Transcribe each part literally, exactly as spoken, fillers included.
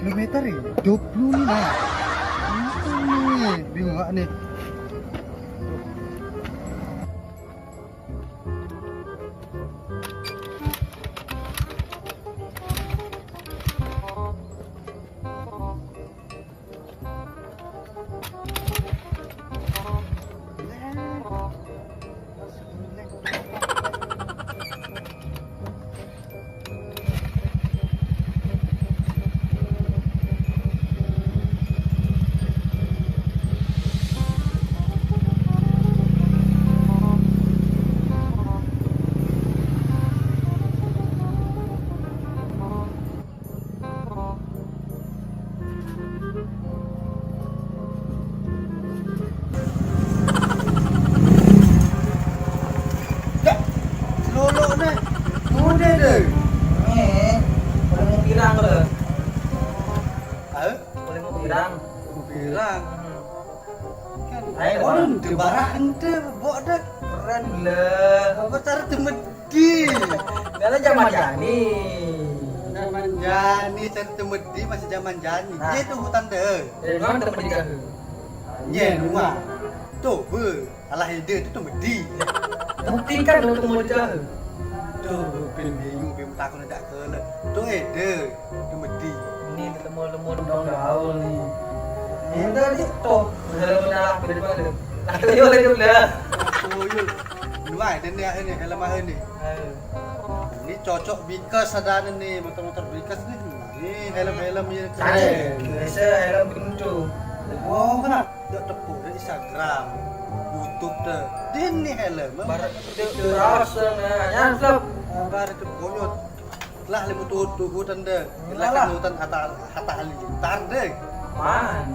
Kilometer ya? Dua puluh nih, nah. Ini nih, bingung gak nih? Dak, selolok ne. Ngode de. Eh, boleh mau pirang le. Hah? Boleh mau pirang. Mau pirang. Hmm. Kan ayo, orang de barang ente, bok de. Keren le. Apa cara temedi? Dalam zaman jani. Zaman jani cara temedi masih zaman jani. Nah. Dia tuh hutan de. Dari mana temedi kah? Nye, rumah. Tuh, be. Alah ide itu temedi. Buktikan dong temedi kah? Tuh, ben bingung, ben takon dak kena. Tuh ede, temedi. Ini ketemu-temu dong gaul nih. Ini tadi tuh, udah lama dah, udah depan tuh. Aku yuk, udah, udah. Aku yuk. Lu aja deh, ini helm aja nih. Ayo. Ini cocok bikas ada nih, motor-motor bikas nih. Ini helm-helm ya keren. Biasa helm pintu. Oh, mana? Yuk tepuk di Instagram, YouTube deh. Ini helm. Barat itu rasa, nah, nyantap. Barat itu bonyot. Lah, lima tujuh hutan deh. Lah, kan hutan Hatta, Hatta Halilintar deh. Man.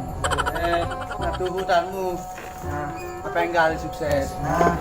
Eh, nah, tuh hutanmu. Nah. Apa yang kali sukses? Nah.